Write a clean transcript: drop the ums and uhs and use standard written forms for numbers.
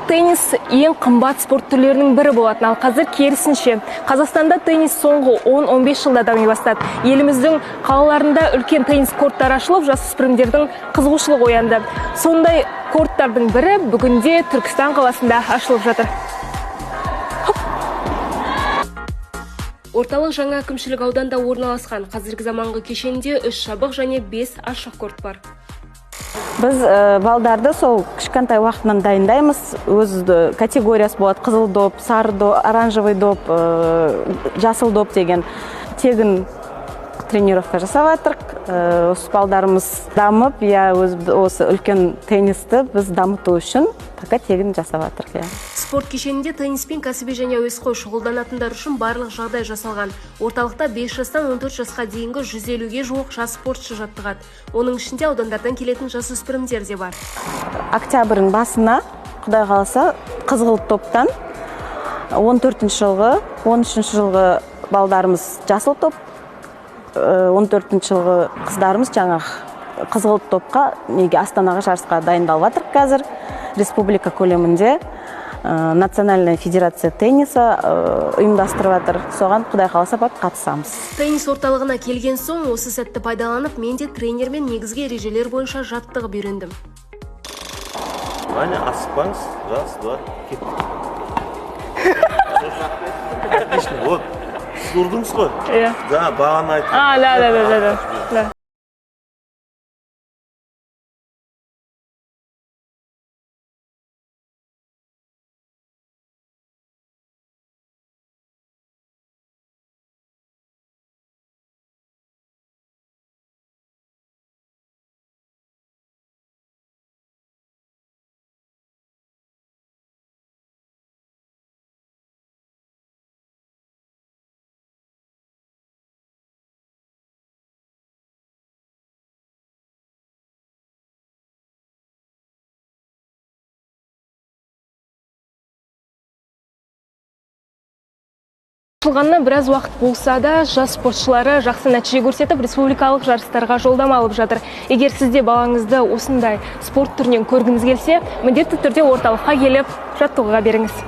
теннис ең қымбат спорт түрлерінің бірі болатын, ал қазір керісінше. Қазақстанда теннис соңғы 10-15 жылда дами бастады. Еліміздің қалаларында үлкен теннис корттары ашылып, жасөспірімдердің қызығушылығы оянды. Сондай корттардың бірі бүгінде Түркістан қаласында ашылып жатыр. Орталық жаңа әкімшілік ауданда орналасқан. Қазіргі заманғы кешенде 3 жабық және 5 ашық корт бар. Біз балдарды сол кішкентай уақытынан дайындаймыз. Өз категориясы болады: қызыл доп, сары доп, оранжевый доп, жасыл доп деген. Тегін тренировка жасап жатырық. Осы балдарымыз дамып, иә, осы үлкен теннисті біз дамыту үшін пока тегін жасап жатырық, иә. Спорт кешенінде тенниспен кәсіби және әуесқой шұғылданатындар үшін барлық жағдай жасалған. Орталықта 5 жастан 14 жасқа дейінгі 150-ге жуық жас спортшы жаттығады. Оның ішінде аудандардан келетін жасөспірімдер де бар. Октябрьдің басына, Құдай қаласа, қызғылт топтан 14 жылғы, 13 жылғы балдарымыз жасыл топ, 14 жылғы қыздарымыз жаңағы қызғылт топқа, неге Астанаға жарысқа дайындалып жатырық қазір. Республика көлемінде Национальная федерация тенниса ұйымдастырып жатыр. Соған Құдай қаласа барып қатысамыз. Теннис орталығына келген соң осы сәтті пайдаланып, мен де тренермен негізгі ережелер бойынша жаттығып үйрендім. Аня, асықпаңыз. Раз, два, кеттік. Отлично, вот. Сіз ұрдыңыз ғой? Иә. Да, бағана айттым. А, да, да, да, да, да. Ашылғанына біраз уақыт болса да, жас спортшылары жақсы нәтиже көрсетіп, республикалық жарыстарға жолдама алып жатыр. Егер сіз де балаңызды осындай спорт түрінен көргіңіз келсе, міндетті түрде орталыққа келіп жаттығуға беріңіз.